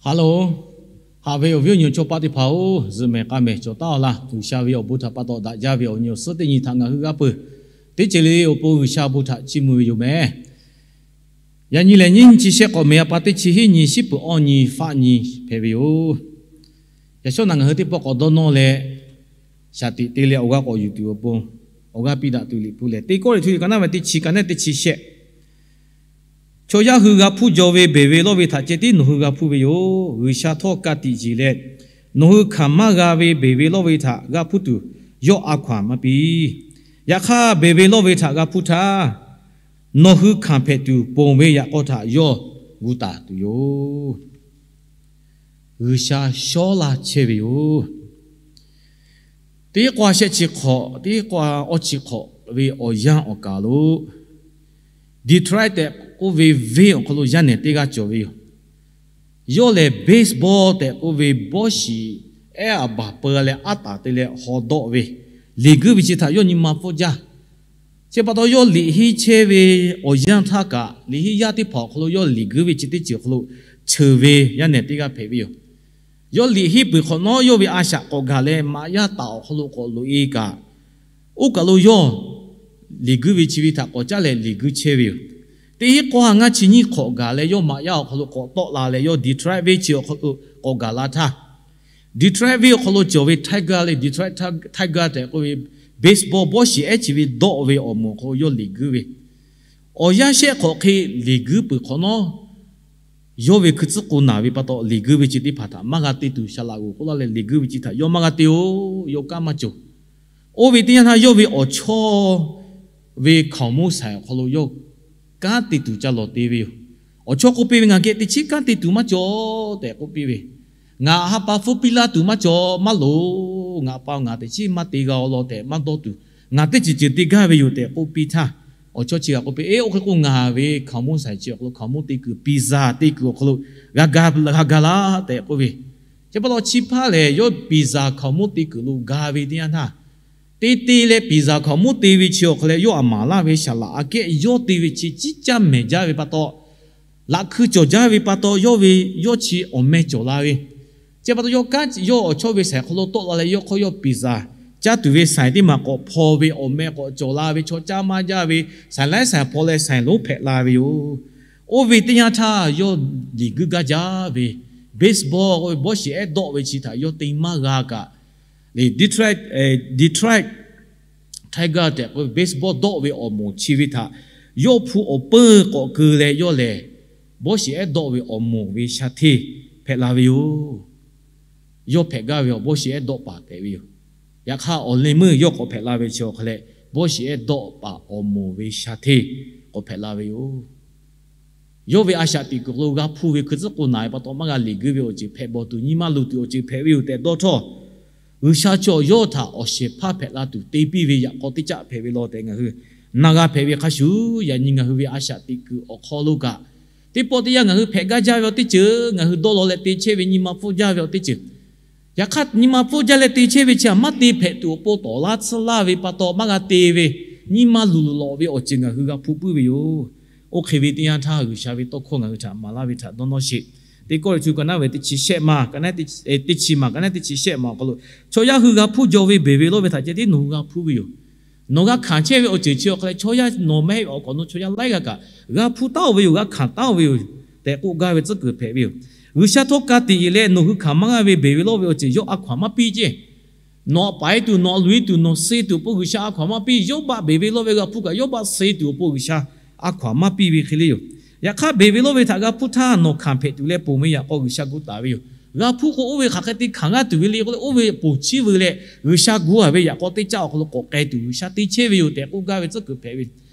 Hello, haꞈ ve awˬ viˉ awˬ nyi chaw paˆ teˇ hpaˍ-oˬ, zuhꞈ mehˍ k'a mehˍ cawˬ taˉ-aw laˇ. G'uiˬsha ve awˬ bon htaꞈ pa taw daꞈ jaˇ ve awˬ nyi awˬ suhˉ teˇ nyi htaꞈ ngaˬ hui g'a peuˬ. Teˇ ceuˬ le le awˬ pon G'uiˬsha bon htaꞈ chiˇ mvuh ve yoˬ mehˍ. Yaꞈ nyi lehˬ, nyiˇ nyi chi shehˆ k'awꞈ mehˍ a pa teˇ chi hiˉ nyi, shiˉ peuˬ awˇ nyi, faˆ nyi hpehꞈ ve yoˬ. Yaꞈ shawˉ naꞈ ngaˬ hui teˇ pawˆ k'awꞈ dawˇ nawˇ leh, shaˍ tiꞈ te leh awˬ g'aˇ k'awꞈ yuˬ tuˬ awˬ pon, awˬ g'aˇ piˇ daꞈ tuˬ Liꞈ hpu lehˬ, Teˇ Kawˇrenˍhtuˆ liꞈ ka naˉ ve teˇ chi, ka naˉ teˇ chi shehˆ. Chaw yaˇ hui g'a hpuˇ jaw ve beˬ ve lawˇ ve htaꞈ ceh tiˉ nawˬ hui g'a hpuˇ ve yoˬ. G'uiˬsha htawˇ ka tiꞈ yeˬ leh, nawˬ hui hkanˍ maˇ g'a ve beˬ ve lawˇ ve htaꞈ g'a hpuˇ tuˬ, yawˇ a hkaw-anˬ maˇ piˇ. Yaꞈ hk'aˇ, beˬ ve lawˇ ve htaꞈ g'a hpuˇ htaˇ, nawˬ hui hkanˍ hpehꞈ tuˬ ponˬ ve yaꞈ k'aw htaꞈ yawˇ gu taˍ tuˬ yoˬ. G'uiˬsha shawˉ laˇ chehˇ ve yoˬ. Teˇ k'awˇ shehˆ chi hk'awꞈ, teˇ k'awˇ awˇ chi hk'awꞈ ve awˬ yanˇ awˬ kaˍ lo, Detroit tehꞈ k'oˆ ve venˇ awˬ hk'aw lo yaˇ nehˬ teˇ g'aˇ cawˬ ve yoˬ. Yawˇ lehˬ baseball tehꞈ k'oˆ ve bawˇ shiˍ ehˉ a baˬ peu leh aˉ taˍ te leh haw dawˆ ve, liꞈ guiˇ ve chi htaꞈ yawˇ nyi ma pfuhˇ jaˇ. Chi pa taw yawˇ liꞈ henˇ chehˇ ve awˬ yanˇ htaˇ kaꞈ, liꞈ henˇ yaˇ teˇ hpaˍ awˬ hk'aw lo yawˇ liꞈ guiˇ ve chi teˇ ceuˬ awˬ hk'aw lo cheuˬ ve yaˇ nehˬ teˇ g'aˇ hpehꞈ ve yoˬ. Yawˇ liꞈ henˇ peuˬ hk'awꞈ nawˉ, yawˇ ve a shaꞈ k'awꞈ gaˬ leh maꞈ yaˇ taˍ awˬ hk'aw lo k'awꞈ loꞈ-e kaꞈ, oˇ kaˬ lo yawˇ liꞈ guiˇ ve chi ve htaꞈ k'awꞈ caˉ leh liꞈ guiˇ chehˇ ve yoˬ. Teˇ hinˉ k'awˇ ha ngaˇ chi nyiˇ hk'awꞈ gaˬ leh yawˇ maꞈ yaˇ awˬ hk'aw lo k'awꞈ tawˆ la leh, yawˇ Detroit venˇ chi awˬ hk'aw lo k'awꞈ gaˬ la htaˇ, Detroit venˇ awˬ hk'aw lo cawˬ ve Tiger leh Detroit Tiger tehꞈ k'oˆ ve baseball bawˇ shiˍ ehˉ chi ve dawˆ ve awˬ moˍ awˬ hk'aw lo yawˇ liꞈ guiˇ ve, awˬ yanˇ shehˆ hk'awꞈ hk'e liꞈ guiˇ peuˬ hk'awꞈ nawˉ, yawˇ ve hkui tcuhˉ k'o naˬ ve pa taw, liꞈ guiˇ ve chi teˇ hpaˍ htaꞈ maˇ g'a te tuˬ shaˍ laꞈ g'oˍ k'oˆ laˇ leh liꞈ guiˇ ve chi htaꞈ yawˇ maˇ g'a te-oˬ. Yawˇ kanˉ maˇ cawˬ. Oˇ ve teˇ yanˇ htaˇ yawˇ ve awˬ chawˇ ve hkaoˍmonˇ saiˍ awˬ hk'aw lo yawˇ kanˉ te tuˬ ca lawˬ te ve yoˬ. Awˬ chawˇ k'oˆ piˇ ve, Ngaˬ geh teˇ chiˉ kanˉ te tuˬ maˇ cawˬ tehꞈ k'oˆ piˇ ve, Ngaˬ ha pa hpfuhˇ piˇ laˇ tuˬ maˇ cawˬ, maˇ loˍ. Ngaˬ pa ngaˬ teˇ chiˉ maˇ te g'a-o law tehꞈ maˇ dawˇ tuˬ, ngaˬ teˇ ceuˬ ceuˬ te gaˇ ve yoˬ tehꞈ k'oˆ piˇ htaˇ, awˬ chawˇ chi g'a k'oˆ piˇ, Eˬ, oˇ hk'e k'o ngaˬ ve hkaoˍmonˇ saiˍ chi awˬ hk'aw lo hkaoˍmonˇ te kuiˬ pizza te kuiˬ awˬ hk'aw lo g'a ga, g'a ga laˇ tehꞈ k'oˆ ve. Chi pa taw chi hpaˇ lehˬ, yawˇ pizza hkaoˍmonˇ te kuiˬ lo ga ve teˇ yanˇ htaˇ, te te leh pizza hkaoˍmonˇ te ve chi awˬ hk'aw leh yawˇ aˬ maˍ laˇ ve shaˍ laꞈ aꞈ kehˉ yawˇ te ve chi ciˉ caˇ mehˍ jaˇ ve pa taw, laꞈ hkui cawˬ jaˇ ve pa taw, yawˇ ve yawˇ chi awˬ meh cawˬ la ve. Chi pa taw yawˇ kanˉ yawˇ awˬ chawˇ ve saiˍ hk'aw lo tawˆ la leh, yawˇ hk'aw yawˇ pizza caˇ tuˬ ve saiˍ teˇ maˬ k'awꞈ hpaw ve, awˬ meh k'awꞈ cawˬ la ve, chaw caˇ maˇ jaˇ ve, saiˍ laiˉ saiˍ hpaw leh saiˍ lonˉ hpehꞈ la ve yoˬ. Oˇ ve teˇ yanˇ htaˇ yawˇ liꞈ guiˇ gaˇ jaˇ ve, baseball k'oˆ ve bawˇ shiˍ ehˉ dawˆ ve chi htaꞈ yawˇ te maˇ g'a kaꞈ, Detroit, Detroit Tiger tehꞈ k'oˆ ve baseball dawˆ ve awˬ moˍ chi ve htaꞈ yawˇ hpu awˬ peuˇ k'awꞈ keu leh yawˇ lehˬ, bawˇ shiˍ ehˉ dawˆ ve awˬ moˍ ve sha hteˇ hpehꞈ la ve yoˬ. Yawˇ hpehꞈ gaˇ ve awˬ bawˇ shiˍ ehˉ dawˆ paˍ hpehꞈ ve yoˬ. Yaꞈ hk'aˇ, awˬ leh meuˇ yawˇ k'awꞈ hpehꞈ la ve chi awˬ hk'aw leh, bawˇ shiˍ ehˉ dawˆ paˍ awˬ moˍ ve sha hteˇ k'awꞈ hpehꞈ la ve yoˬ. Yawˇ ve a shaꞈ teꞈ kuiˬ lo g'a hpuˇ ve hkui tcuhˉ k'o naˬ ve pa taw, maˇ g'a liꞈ guiˇ ve awˬ ceuˬ hpehꞈ bawˬ tuˬ, nyi ma luˬ tuˬ awˬ ceuˬ hpehꞈ ve yoˬ tehꞈ dawˇ htawˇ, G'uiˬsha chaw yawˇ htaꞈ awˬ shehˍ hpaˇ hpehꞈ la tuˬ te piˇ ve yaꞈ k'aw teˇ caˆ hpehꞈ ve law tehꞈ ngaˬ hui na g'a hpehꞈ ve hk'a shuˍ, yaꞈ nyi ngaˬ hui ve a shaꞈ teꞈ kuiˬ awˬ hk'aw lo kaꞈ, teˇ pawˆ teˇ yanˇ ngaˬ hui hpehꞈ gaˇ jaˇ ve awˬ teˇ ceuˬ ngaˬ hui dawˇ law leh te chehˇ ve, nyi ma pfuhˇ jaˇ ve awˬ teˇ ceuˬ, yaꞈ hk'aˇ nyi ma pfuhˇ jaˇ leh te chehˇ ve chi htaꞈ maˇ te hpehꞈ tuˬ awˬ pon tawˍ laˇ tsuhˇ laˇ ve pa taw, maˇ g'a te ve, nyi ma luˬ luˬ lawꞈ ve awˬ ceuˬ ngaˬ hui g'a hpuˇ puiˉ ve yoˬ. Oˇ hk'e ve teˇ yanˇ htaˇ, G'uiˬsha ve tawˇ hkawˇ ngaˬ hui htaꞈ maˍ laˇ ve htaꞈ dawˇ nawˇ sheˍ. Teˇ Kawˇrenˍhtuˆ ka naˉ ve teˇ chi shehˆ ma, ka naˉ teˇ chi ma, ka naˉ teˇ chi shehˆ ma awˬ hk'aw lo, chaw yaˇ hui g'a hpuˇ jaw ve beˬ ve lawˇ ve htaꞈ ceh tiˉ nawˬ hui g'a hpuˇ ve yoˬ. Nawˬ g'a hkanˍ chehˇ ve awˬ ceuˬ chi awˬ hk'a leh, chaw yaˇ nawˬ mehˆ ve awˬ hk'awꞈ nawˬ chaw yaˇ laiˉ g'a kaꞈ g'a hpuˇ taˉ-oˬ ve yoˬ, g'a hkanˍ taˉ-oˬ ve yoˬ tehꞈ k'oˆ gaˇ ve tcuhˉ kuiˬ hpehꞈ ve yoˬ. G'uiˬsha htawˇ ka tiꞈ yeˬ leh nawˬ hui hkanˍ maˇ g'a ve beˬ ve lawˇ ve awˬ ceuˬ yawˇ a hkaw-anˬ maˇ piˇ ceˇ. Nawˬ a paˍ e tuˬ, nawˬ a luˬ e tuˬ, nawˬ suh tuˬ awˬ pon G'uiˬsha a hkaw-anˬ maˇ piˇ. Yawˇ baˆ beˬ ve lawˇ ve g'a hpuˇ kaꞈ, yawˇ baˆ suh tuˬ awˬ pon G'uiˬsha a hkaw-anˬ maˇ piˇ ve hk'e le yoˬ. Yaꞈ hk'aˇ, beˬ ve lawˇ ve htaꞈ g'a hpuˇ htaˇ, nawˬ hkanˍ hpehꞈ tuˬ leh ponˬ ve yaꞈ k'aw G'uiˬsha gu taˍ ve yoˬ. G'a hpuˇ k'o, oˇ ve hk'aˬ hk'e te hkanˍ g'aˇ tuˬ ve le k'oˆ leh, oˇ ve ponˬ chiˇ veu leh G'uiˬsha gu-a ve yaꞈ k'aw teˇ caˆ awˬ hk'aw lo k'awꞈ k'ai tuˬ G'uiˬsha te chehˇ ve yoˬ tehꞈ k'oˆ gaˇ ve tcuhˉ kuiˬ hpehꞈ ve.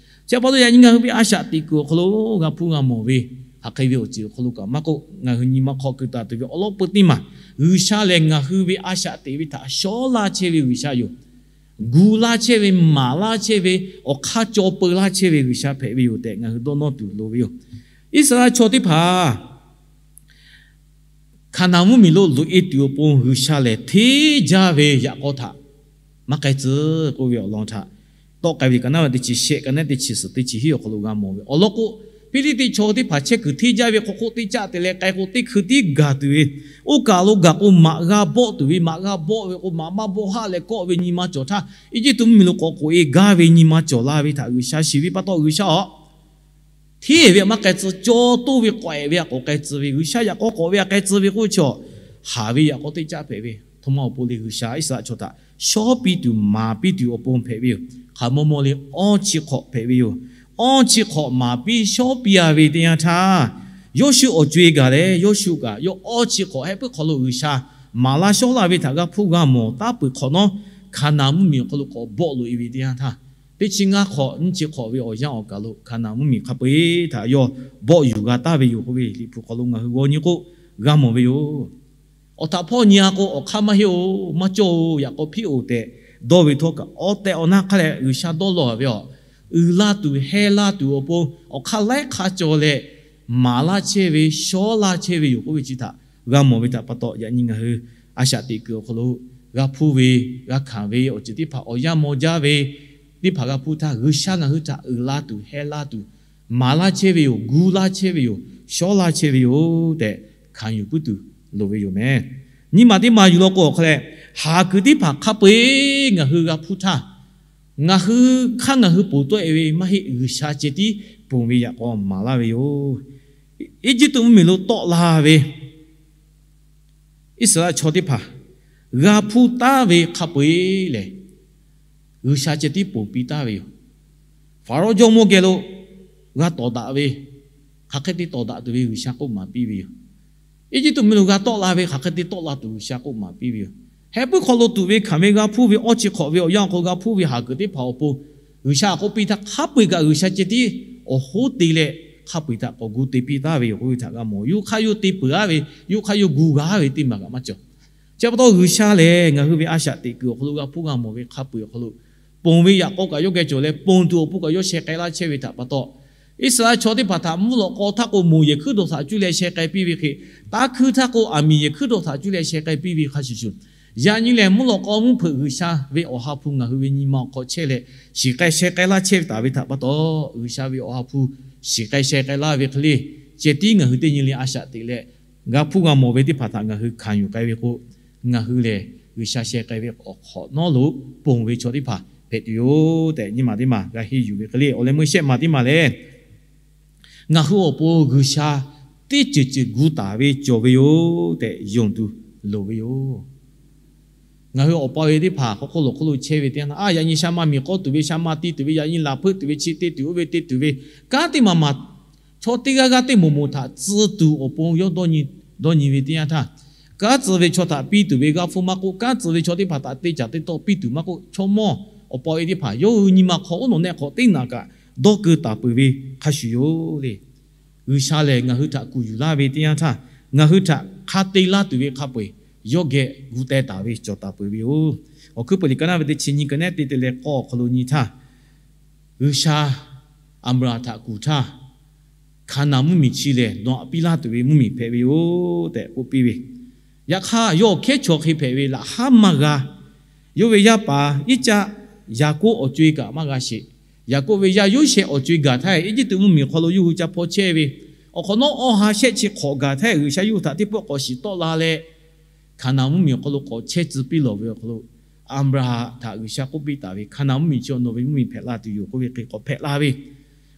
Chi pa taw yaꞈ nyi ngaˬ hui ve a shaꞈ teꞈ kuiˬ awˬ hk'aw lo g'a hpuˇ g'a mawˬ ve hk'aˬ hk'e ve awˬ ceuˬ awˬ hk'aw lo kaꞈ maˇ k'oˆ, ngaˬ hui nyi ma hk'aw keu taˍ tuˬ ve awˬ lawn peu teˇ maˬ, G'uiˬsha lehˬ ngaˬ hui ve a shaꞈ teꞈ ve htaꞈ shawˉ laˇ chehˇ ve G'uiˬsha yoˬ. Gu laˇ chehˇ ve, maˍ laˇ chehˇ ve, awˬ hk'aˇ caw peu laˇ chehˇ ve G'uiˬsha hpehꞈ ve yoˬ tehꞈ ngaˬ hui dawˇ nawˇ tuˬ loˍ ve yoˬ. Iˉsaˍreˍlaˆ chaw teˇ hpaˍ Hkaˍnanˍ mvuhˇmiˬ lo loꞈ-e tuˬ awˬ pon G'uiˬsha lehˬ hteˇ jaˇ ve yaꞈ k'aw htaꞈ maˇ k'ai tcuh k'oˆ ve awˬ lawn htaꞈ tawˆ k'ai ve, ka naˉ ve teˇ chi shehˆ, ka naˉ teˇ chi suhˍ, teˇ chi hiˉ awˬ hk'aw lo g'a mawˬ ve awˬ lawn k'o, Hpiˇliˇtiˆ chaw teˇ hpaˍ chehˇ kuiˬ hteˇ jaˇ ve hk'aw hk'oˆ teˇ caˆ te leh k'ai k'o, teˇ hkui tiˉ gaˬ tuˬ ve, oˇ kaˬ lo gaˬ k'o maꞈ g'a bawˆ tuˬ ve, maꞈ g'a bawˆ ve k'o maꞈ maˇ bawˆ haˆ leh kawˆ ve nyi ma cawˬ htaˇ, Eˇjiˇtuꞈ mvuhˇmiˬ lo k'awꞈ k'oꞈ e gaˇ ve nyi ma cawˬ la ve htaꞈ G'uiˬsha shiˍ ve pa taw, G'uiˬsha aw hteˇ ve aꞈ maˇ k'ai tcuh, cawˇ toˇ ve k'awꞈ ehˍ ve aꞈ k'awꞈ k'ai tcuh ve, G'uiˬsha yaꞈ k'aw k'awꞈ ve aꞈ k'ai tcuh ve k'oˆ ve chi, haˍ ve yaꞈ k'aw teˇ caˆ hpehꞈ ve, htoꞈ ma awˬ pon le, G'uiˬsha Iˉsaˍreˍlaˆ chaw htaꞈ shawˉ piˇ tuˬ maˍ piˇ tuˬ awˬ pon hpehꞈ ve yoˬ. Hk'aˬ maw maw le, awˇ chi hk'awꞈ hpehꞈ ve yoˬ. Awˇ chi hk'awꞈ maˍ piˇ shawˉ piˇ a ve teˇ yanˇ htaˇ, Yawˇshuˆ awˬ co e gaˬ leh, Yawˇshuˆ kaꞈ yawˇ awˇ chi hk'awꞈ heh puiˉ hk'aw lo G'uiˬsha maˍ laˇ shawˉ laˇ ve htaꞈ g'a hpuˇ g'a mawˬ taˉ peuˬ hk'awꞈ nawˉ, Hkaˍnanˍ mvuhˇmiˬ awˬ hk'aw lo k'awꞈ bawˆ loꞈ e ve teˇ yanˇ htaˇ, teˇ chi ngaˇ hk'awꞈ nyiˇ chi hk'awꞈ ve awˬ yanˇ awˬ kaˬ lo Hkaˍnanˍ mvuhˇmiˬ hk'a peu-eˬ htaꞈ yawˇ bawˆ yuˬ g'a taˍ ve yoˬ k'oˆ ve Liꞈ hpu hk'aw lo ngaˬ hui g'aw nyi k'o g'a mawˬ ve yoˬ. Awˬ htaꞈ hpawˇ nyi a k'o, awˬ hk'aˇ maˇ heˆ-oˬ, maˇ cawˇ-oˬ, yaꞈ k'aw hpiˆ-oˬ tehꞈ dawˇ ve htawˇ kaꞈ, awˬ tehˬ awˬ na hk'a lehˬ G'uiˬsha dawˇ law ve yoˬ. Uiˍ la tuˬ heh la tuˬ awˬ pon awˬ hk'aˇ laiˉ hk'a cawˬ leh, maˍ laˇ chehˇ ve, shawˉ laˇ chehˇ ve yoˬ k'oˆ ve chi htaꞈ g'a mawˬ ve htaꞈ pa taw, yaꞈ nyi ngaˬ hui a shaꞈ teꞈ kuiˬ awˬ hk'aw lo g'a hpuˇ ve, g'a hkanˍ ve awˬ ceuˬ teˇ hpaˍ, awˬ yanˇ maw jaˇ ve teˇ hpaˍ g'a hpuˇ htaˇ, G'uiˬsha ngaˬ hui htaꞈ uiˍ la tuˬ heh la tuˬ, maˍ laˇ chehˇ ve yoˬ, gu laˇ chehˇ ve yoˬ, shawˉ laˇ chehˇ ve yoˬ tehꞈ hkanˍ yuˬ puiˉ tuˬ loˍ ve yoˬ meh. Nyi maˬ teˇ maˬ yuˬ law k'o, awˬ hk'a leh, haˍ kuiˬ teˇ hpaˍ hk'a peu-eˬ ngaˬ hui g'a hpuˇ htaˇ, ngaˬ hui hk'aˇ ngaˬ hui ponˬ tawˆ e ve maˇ heˆ, G'uiˬsha ceh tiˉ ponˬ ve yaꞈ k'aw maˍ laˇ ve yoˬ. Eˇjiˇtuꞈ mvuhˇmiˬ lo tawˆ la ve Iˉsaˍreˍlaˆ chaw teˇ hpaˍ g'a hpuˇ taˉ ve hk'a peu-eˬ lehˬ, G'uiˬsha ceh tiˉ ponˬ piˇ taˉ ve yoˬ. Faˍrawˇ jawˇmawˇ geh lo g'a tawˍ daꞈ ve, hk'aˬ hk'e te tawˍ daꞈ tuˬ ve G'uiˬsha k'oˆ maˍ piˇ ve yoˬ. Eˇjiˇtuꞈ mvuhˇmiˬ lo g'a tawˆ la ve, hk'aˬ hk'e te tawˆ la tuˬ G'uiˬsha k'oˆ maˍ piˇ ve yoˬ. Heh puiˉ hk'aw lo tuˬ ve hkanˍ ve g'a hpuˇ ve awˇ chi hk'awꞈ ve awˬ yanˇ awˬ hk'aw lo g'a hpuˇ ve haˍ kuiˬ teˇ hpaˍ awˬ pon, G'uiˬsha k'oˆ piˇ htaˇ hk'a peu-eˬ kaꞈ G'uiˬsha ceh tiˉ awˬ hoˉ te leh, hk'a peu-eˬ htaꞈ k'awꞈ gu te piˇ taˉ ve yoˬ k'oˆ ve htaꞈ g'a mawˬ. Yawˇ hk'aˇ yawˇ te peuˬ aˉ ve, yawˇ hk'aˇ yawˇ gu g'a ve teˇ maˬ kaꞈ maˇ cawˬ. Chi pa taw G'uiˬsha lehˬ, ngaˬ hui ve a shaꞈ teꞈ kuiˬ awˬ hk'aw lo g'a hpuˇ g'a mawˬ ve hk'a peu-eˬ awˬ hk'aw lo ponˬ ve yaꞈ k'aw kaꞈ yawˇ geh cawˬ leh, ponˬ tuˬ awˬ pon kaꞈ yawˇ sheh k'ai laˇ chehˇ ve htaꞈ pa taw, Iˉsaˍreˍlaˆ chaw teˇ hpaˍ htaꞈ mvuhˇ lawꞈ k'aw htaˇ k'o, moˬ yehˬ hkuiˉ dawˬ htaꞈ cuˇ leh sheh k'ai piˇ ve hk'e, taˇ hkuiˇ htaˇ k'o, aˬ miˍ yehˬ hkuiˉ dawˬ htaꞈ cuˇ leh sheh k'ai piˇ ve hk'a shuˍ shuˍ, yaꞈ nyi lehˬ, mvuhˇ lawꞈ k'aw mvuhˇ hpeuꞈ G'uiˬsha ve awˬ ha hpu ngaˬ hui ve nyi ma awˬ hk'aw chehˇ leh, shiˍ k'ai sheh k'ai laˇ chehˇ ve taˍ ve htaꞈ pa taw, G'uiˬsha ve awˬ ha hpu shiˍ k'ai sheh k'ai laˇ ve hk'e le, ceh tiˉ ngaˬ hui teˇ nyi le a shaꞈ teꞈ leh, g'a hpuˇ g'a mawˬ ve teˇ hpaˍ htaꞈ ngaˬ hui hkanˍ yuˬ k'ai ve k'o, ngaˬ hui lehˬ G'uiˬsha sheh k'ai ve awˬ hk'awꞈ nawˉ lo ponˬ ve chaw teˇ hpaˍ hpehꞈ tuˬ yoˬ tehꞈ, nyi maˬ teˇ maˬ g'a henˇ yuˬ ve hk'e le, awˬ leh meuˇ shehˆ maˬ teˇ maˬ lehˬ, ngaˬ hui awˬ pon G'uiˬsha teˇ ceuˬ ceuˬ gu taˍ ve cawˬ ve yoˬ tehꞈ yonˍ tuˬ loˍ ve yoˬ. Ngaˬ hui awˬ pa ve teˇ hpaˍ hk'aw hk'oˆ lo hk'oˆ lo chehˇ ve teˇ yanˇ htaˇ, a, yaꞈ nyi sha ma miˬ k'awˇ tuˬ ve, sha ma te tuˬ ve, yaꞈ nyi laˬ hpeuˆ tuˬ ve, chi te tuˬ, oˇ ve te tuˬ ve, kanˉ teˇ maˬ maˬ chaw teˇ g'aˇ g'aˇ teˇ moˍ moˍ htaꞈ tcuh tuˬ awˬ pon yawˇ dawˇ nyi ve teˇ yanˇ htaˇ, kanˉ tcuh ve chaw htaꞈ piˇ tuˬ ve g'aˇ hpfuhˇ maˇ k'oˆ, kanˉ tcuh ve chaw teˇ hpaˍ htaꞈ te caˬ te tawˆ piˇ tuˬ maˇ k'oˆ, chaw mawˇ awˬ pa ve teˇ hpaˍ yawˇ hui nyi ma hk'aw oˉ nawˬ nehˆ hk'awꞈ teˇ naꞈ kaꞈ dawˇ keu taˍ peuˬ ve hk'a shuˍ yoˬ le. G'uiˬsha lehˬ, ngaˬ hui htaꞈ kuˬ yuˬ laˇ ve teˇ yanˇ htaˇ, ngaˬ hui htaꞈ hk'a te laˇ tuˬ ve hk'a peu-eˬ yawˇ geh gu teh taˍ ve cawˬ taˍ peuˬ ve yoˬ. Awˬ hkuiˉ peuˬ liꞈ ka naˉ ve teˇ chi nyiˇ ka nehˉ te te leh k'awˇ awˬ hk'aw lo nyi htaˇ, G'uiˬsha Aˍbraˍhanˍ htaꞈ kuˬ htaˇ, Hkaˍnanˍ mvuhˇmiˬ chi lehˬ nawˬ aꞈ piˇ laˇ tuˬ ve mvuhˇmiˬ hpehꞈ ve yoˬ tehꞈ k'oˆ piˇ ve. Yaꞈ hk'aˇ, yawˇ awˬ hkehˉ chaw hk'e hpehꞈ ve laꞈ haˉ maˇ g'a. Yawˇ ve yaˇ paˍ Iˉcaˆ, Yaˍkoˆ awˬ co e kaꞈ maˇ g'a sheˍ. Yaˍkoˆ ve yaˇ Yoˇsehꞈ awˬ co e gaˬ htaˇ, Eˇjiˇtuꞈ mvuhˇmiˬ hk'aw lo yawˇ hui ca hpaw chehˇ ve, awˬ hk'awꞈ nawˉ awˇ ha shehˆ chi hk'awꞈ gaˬ htaˇ, G'uiˬsha yawˇ hui htaꞈ teˇ pawˆ k'awꞈ shiˍ tawˆ la leh, Hkaˍnanˍ mvuhˇmiˬ awˬ hk'aw lo k'awꞈ chehˇ tcuh piˇ lawˬ ve awˬ hk'aw lo, Aˍbraˍhanˍ htaꞈ G'uiˬsha k'oˆ piˇ taˍ ve, Hkaˍnanˍ mvuhˇmiˬ chi nawˬ ve mvuhˇmiˬ hpehꞈ la tuˬ yoˬ k'oˆ ve hk'e k'awꞈ hpehꞈ la ve.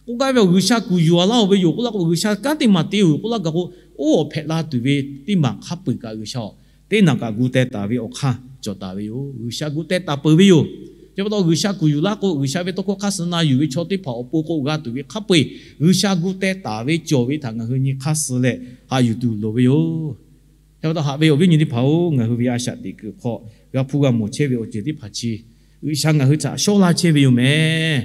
K'oˆ gaˇ ve, G'uiˬsha kuˬ yuˬ a laˇ-oˬ ve yoˬ k'oˆ laˇ k'o, G'uiˬsha kanˉ teˇ maˬ te-oˬ k'oˆ laˇ gaˬ k'o, oˇ awˬ hpehꞈ la tuˬ ve teˇ maˬ hk'a peu-eˬ kaꞈ G'uiˬsha awˬ teˇ naˬ kaꞈ gu teh taˍ ve awˬ hk'aˇ cawˬ taˍ ve yoˬ. G'uiˬsha gu teh taˍ peuˬ ve yoˬ. Chi pa taw G'uiˬsha kuˬ yuˬ laˇ k'o, G'uiˬsha ve tawˇ hkawˇ hk'aˇ suh na yuˬ ve chaw teˇ hpaˍ awˬ pon k'o g'a tuˬ ve hk'a peu-eˬ, G'uiˬsha gu teh taˍ ve cawˬ ve htaꞈ ngaˬ hui nyi hk'aˇ suh leh haꞈ yuˬ tuˬ loˍ ve yoˬ. Chi pa taw haꞈ ve awˬ viˉ nyi teˇ hpaˍ-oˬ, ngaˬ hui ve a shaꞈ teꞈ kuiˬ hk'aw g'a hpuˇ g'a mawˬ chehˇ ve awˬ ceuˬ teˇ hpaˍ chi, G'uiˬsha ngaˬ hui htaꞈ shawˉ laˇ chehˇ ve yoˬ meh.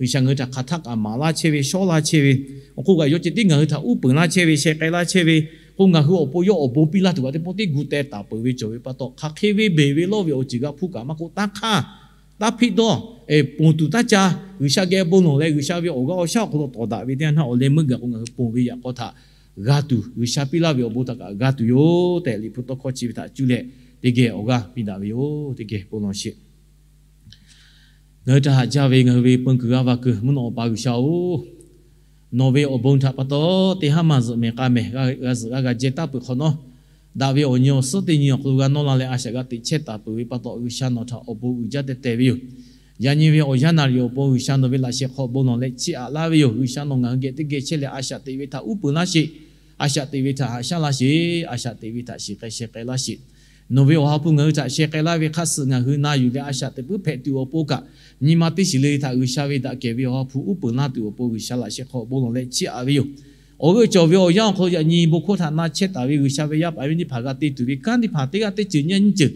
G'uiˬsha ngaˬ hui htaꞈ hk'aˬ htaˇ kaꞈ maˍ laˇ chehˇ ve, shawˉ laˇ chehˇ ve, awˬ hk'oˆ kaꞈ yawˇ ceh tiˉ ngaˬ hui htaꞈ uˉ peunˍ laˇ chehˇ ve, sheh k'ai laˇ chehˇ ve, k'o ngaˬ hui awˬ pon yawˇ awˬ bon piˇ laˇ tuˬ kaꞈ teˇ pawˆ teˇ gu teh taˍ peuˬ ve cawˬ ve pa taw, hk'aˬ hk'e ve beˬ ve lawˇ ve awˬ ceuˬ g'a hpuˇ kaꞈ maˇ k'oˆ, taˇ hk'aˇ, taˇ hpeˆ dawˇ, ponˬ tuˬ taˇ ca. G'uiˬsha geh bon lawˬ leh G'uiˬsha ve awˬ g'aˇ awˬ shaˉ awˬ hk'aw lo tawˍ daꞈ ve teˇ yanˇ htaˇ, awˬ leh meuˇ gaˬ k'o ngaˬ hui ponˬ ve yaꞈ k'aw htaꞈ g'a tuˬ, G'uiˬsha piˇ laˇ ve awˬ bon htaꞈ kaꞈ g'a tuˬ yoˬ tehꞈ, Liꞈ hpu tawˇ hkawˇ chi ve htaꞈ cuˇ leh teˇ geh awˬ g'aˇ piˇ daꞈ ve yoˬ. Teˇ geh bon lawˬ sheˍ. Ngaˬ hui htaꞈ haꞈ jaˇ ve ngaˬ hui ve peun kuiˬ g'a va kuiˬ mvuhˇ naw awˬ pa G'uiˬsha-oˬ, Nawˬ ve awˬ bon htaꞈ pa taw, teˇ haˉ maˇ zuhꞈ mehˍ k'a mehˍ g'a zuhꞈ g'a ga jehˇ taˍ peuˬ hk'awꞈ nawˉ, daꞈ ve awˬ nyi awˬ suhˉ teˇ nyi awˬ hk'aw lo g'a nawˇ la leh a shaꞈ g'a teꞈ chehˇ taˍ peuˬ ve pa taw, G'uiˬsha nawˬ htaꞈ awˬ bon uiˍ jaˇ teh teh ve yoˬ. Yaꞈ nyi ve awˬ yanˇ naˍ riˍ awˬ pon G'uiˬsha nawˬ ve laꞈ sheh hk'aw bon lawˬ leh chiˇ aꞈ laˇ ve yoˬ. G'uiˬsha nawˬ ngaˬ hui geh teˇ geh chehˇ leh a shaꞈ teꞈ ve htaꞈ uˉ peunˍ laˇ sheˍ. A shaꞈ teꞈ ve htaꞈ haꞈ shaˉ laˇ sheˍ. A shaꞈ teꞈ ve htaꞈ shiˍ k'ai sheh k'ai laˇ sheˍ. Nawˬ ve awˬ ha hpu ngaˬ hui htaꞈ sheh k'ai laˇ ve hk'a suhˍ ngaˬ hui na yuˬ leh a shaꞈ teꞈ puiˉ hpehꞈ tuˬ awˬ pon kaꞈ, nyi ma teˇ shiˍ le htaꞈ G'uiˬsha ve daꞈ kehˬ ve awˬ ha hpu uˉ peunˍ laˇ tuˬ awˬ pon G'uiˬsha laꞈ sheh hk'aw bon lawˬ leh chiˇ aꞈ ve yoˬ. Awˬ g'euˆ cawˬ ve awˬ yanˇ awˬ hk'aw lo yaꞈ nyi bon hkawˇ htaꞈ na chehˇ taˍ ve G'uiˬsha ve yaˇ paˍ yaˇ miˇ teˇ hpaˍ g'a te tuˬ ve kanˉ teˇ hpaˍ teˇ g'aˇ teˇ ceuˬ nyi nyiˇ ceuˬ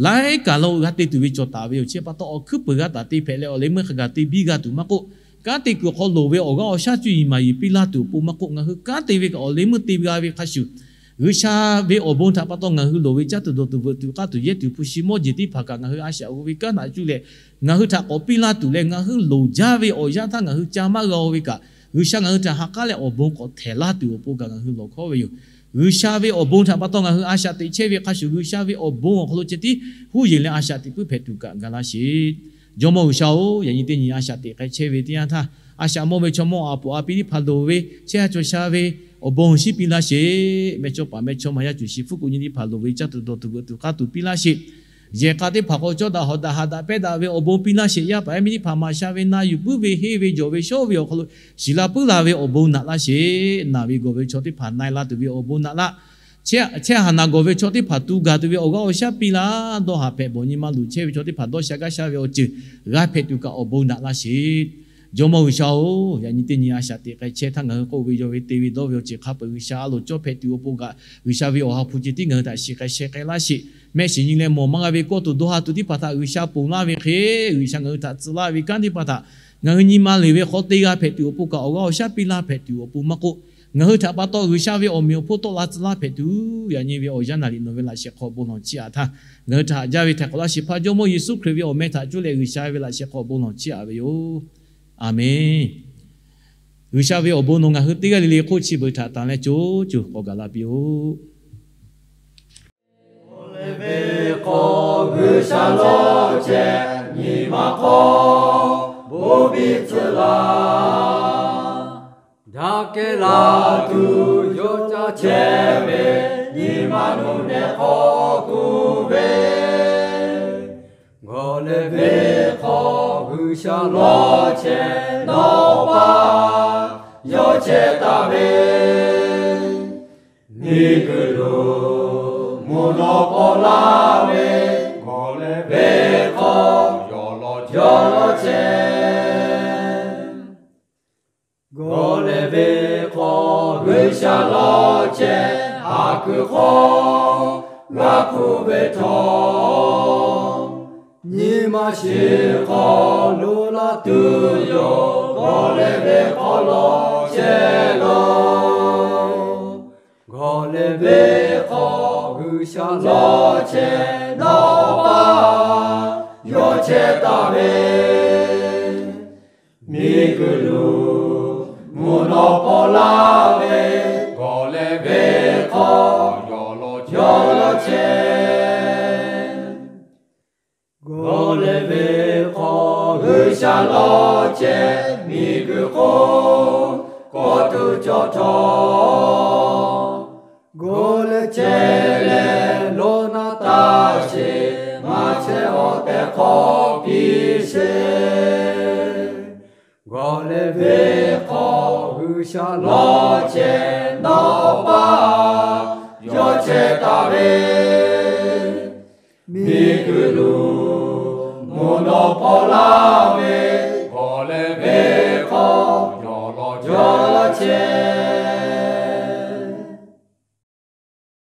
laiˉ kaˬ lo g'a te tuˬ ve cawˬ taˍ ve yoˬ. Chi pa taw awˬ hkuiˉ peuˬ g'a taˍ te hpehꞈ leh awˬ leh meuˇ hk'a gaˬ te biˇ g'a tuˬ maˇ k'oˆ, kanˉ te kuiˬ awˬ hk'aw loˍ ve awˬ g'aˇ awˬ shaˉ cuˇ yiˍ maˍ yiˍ piˇ laˇ tuˬ awˬ pon maˇ k'oˆ, ngaˬ hui kanˉ te ve kaꞈ awˬ leh meuˇ te g'a ve hk'a shuˍ, G'uiˬsha ve awˬ bon htaꞈ pa taw ngaˬ hui loˍ ve caˇ tuˬ dawˬ tuˬ veuꞈ tuˬ k'aˇ tuˬ yehˇ tuˬ hpu shi mawˇ jeˬ teˇ hpaˍ kaꞈ ngaˬ hui a shaꞈ g'aw ve kanˉ htaꞈ cuˇ leh ngaˬ hui htaꞈ k'awꞈ piˇ laˇ tuˬ leh ngaˬ hui loˍ jaˇ ve awˬ yanˇ htaˇ ngaˬ hui ca maˇ g'a-o ve kaꞈ, G'uiˬsha ngaˬ hui htaꞈ ha k'aˉ leh awˬ bon k'awꞈ htehˍ laˇ tuˬ awˬ pon kaꞈ ngaˬ hui lawˬ hkawˉ ve yoˬ. G'uiˬsha ve awˬ bon htaꞈ pa taw ngaˬ hui a shaꞈ teꞈ chehˇ ve hk'a shuˍ, G'uiˬsha ve awˬ bon awˬ hk'aw lo ceh tiˉ huˉ yeˬ leh a shaꞈ teꞈ puiˉ hpehꞈ tuˬ kaꞈ ga laˇ sheˍ. Jawˇmawˇ G'uiˬsha-oˬ, yaꞈ nyi teˇ nyi a shaꞈ teꞈ k'ai chehˇ ve teˇ yanˇ htaˇ, a shaꞈ mawˇ ve chaw mawˇ a puˍ a pi teˇ hpaˍ loˍ ve chehˇ sha cawˬ sha ve awˬ bon awˬ shinˉ piˇ laˇ sheˍ. Mehˇchawˇpaˍ mehˇchawˇma yaˇ cuˬ shi hpfuhˇ kuˆ nyi teˇ hpaˍ loˍ ve caˇ tuˬ dawˬ tuˬ veuꞈ tuˬ k'aˇ tuˬ piˇ laˇ sheˍ. Yehˬ k'a teˇ hpaˍ k'awꞈ cawˇ daꞈ hawˍ daꞈ haꞈ daꞈ pehˇ daꞈ ve awˬ bon piˇ laˇ sheˍ. Yaˇ paˍ yaˇ miˇ teˇ hpaˍ maˍ sha ve na yuˬ puiˉ ve henˇ ve jawˬ ve shawˉ ve awˬ hk'aw lo shiˍ la puiˉ la ve awˬ bon naꞈ laˇ sheˍ. Naˬ ve gawˬ ve chaw teˇ hpaˍ na-e la tuˬ ve awˬ bon naꞈ laˇ. Chehˇ haˍ naˬ gawˬ ve chaw teˇ hpaˍ tu gaˬ tuˬ ve awˬ g'aˇ awˬ shaˉ piˇ laˇ. Dawˇ haˍ hpehꞈ bawˬ nyi ma luˬ chehˇ ve chaw teˇ hpaˍ dawˇ sha gaˇ sha ve awˬ ceuˬ g'a hpehꞈ tuˬ kaꞈ awˬ bon naꞈ laˇ sheˍ. Jawˇmawˇ G'uiˬsha-oˬ, yaꞈ nyi teˇ nyi a shaꞈ teꞈ k'ai chehˇ htaˇ ngaˬ hui k'oˆ ve yaw ve te ve dawˇ ve awˬ ceuˬ hk'a peuˬ G'uiˬsha a loˍ cawˇ hpehꞈ tuˬ awˬ pon kaꞈ, G'uiˬsha ve awˬ ha hpu ceh tiˉ ngaˬ hui htaꞈ shiˍ k'ai sheh k'ai laˇ sheˍ. Mehˆ shiˍ nyi leh mawˬ maˇ g'a ve kawˇ tuˬ dawˇ ha tuˬ teˇ hpaˍ htaꞈ G'uiˬsha ponˬ laˇ ve hk'e, G'uiˬsha ngaˬ hui htaꞈ tcuh laˇ ve kanˉ teˇ hpaˍ htaꞈ ngaˬ hui nyi ma leˬ ve hk'aw te g'a hpehꞈ tuˬ awˬ pon kaꞈ awˬ g'aˇ awˬ shaˉ piˇ laˇ hpehꞈ tuˬ awˬ pon maˇ k'oˆ, ngaˬ hui htaꞈ pa taw G'uiˬsha ve awˬ meꞈ awˬ hponˇ tawˆ la tcuh laˇ hpehꞈ tuˬ, yaꞈ nyi ve awˬ yanˇ naˍ riˍ nawˬ ve laꞈ sheh hk'aw bon lawˬ chiˇ aꞈ htaˇ, ngaˬ hui htaꞈ haꞈ jaˇ ve htaiˍ hk'awꞈ laˇ sheˍ hpaˇ Jawˇmawˇ Yeˍsuˆ Hkriꞈ ve awˬ meh htaꞈ cuˇ leh G'uiˬsha ve laꞈ sheh hk'aw bon lawˬ chiˇ aꞈ ve yoˬ. Aˬmenˍ. G'uiˬsha ve awˬ bon nawˬ ngaˬ hui teˇ g'aˇ le le hk'oˆ chi beuꞈ htaꞈ tanˬ leh co co k'awꞈ gaˬ la piˇ-oˆ. Ve hk'aw G'uiˬsha lawˇ chehˇ nyi ma hk'aw bon biˇ tcuh laˇ. Daꞈ kehˉ la tuˬ yawˇ caˇ chehˇ ve nyi ma nuˇ nehˬ hk'aw kuˬ ve, gawˬ leh ve hk'aw G'uiˬsha lawˇ chehˇ nawˬ paˇ yawˇ chehˇ taˍ ve, miˬguiˬ lo mvuhˇ naw paw laˇ ve, gawˬ leh ve hk'aw yawˇ lawˇ chehˇ. Gawˬ leh ve hk'aw G'uiˬsha lawˇ chehˇ haˍ kuiˬ hk'aw g'a hpuˇ ve htawˇ, nyi ma shiˍ hk'aw lo laˇ tuˬ yoˬ. Gawˬ leh ve hk'aw lawˇ chehˇ law. Gawˬ leh ve hk'aw G'uiˬsha lawˇ chehˇ nawˬ paˇ yawˇ chehˇ taˍ ve, miˬguiˬ lo mvuhˇ naw paw laˇ ve, gawˬ leh ve hk'aw yawˇ lawˇ chehˇ. Gawˬ leh ve hk'aw G'uiˬsha lawˇ chehˇ miˬguiˬ hk'oˆ kawˇ tuˬ cawˬ htawˇ, gawˬ leh chehˇ leh lawˇ naˉ taˇ sheˍ, maˇ chehˇ awˬ tehˬ hk'awꞈ piˇ sheˍ. Gawˬ leh ve hk'aw G'uiˬsha lawˇ chehˇ nawˬ paˇ yawˇ chehˇ taˍ ve, miˬguiˬ lo mvuhˇ naw paw laˇ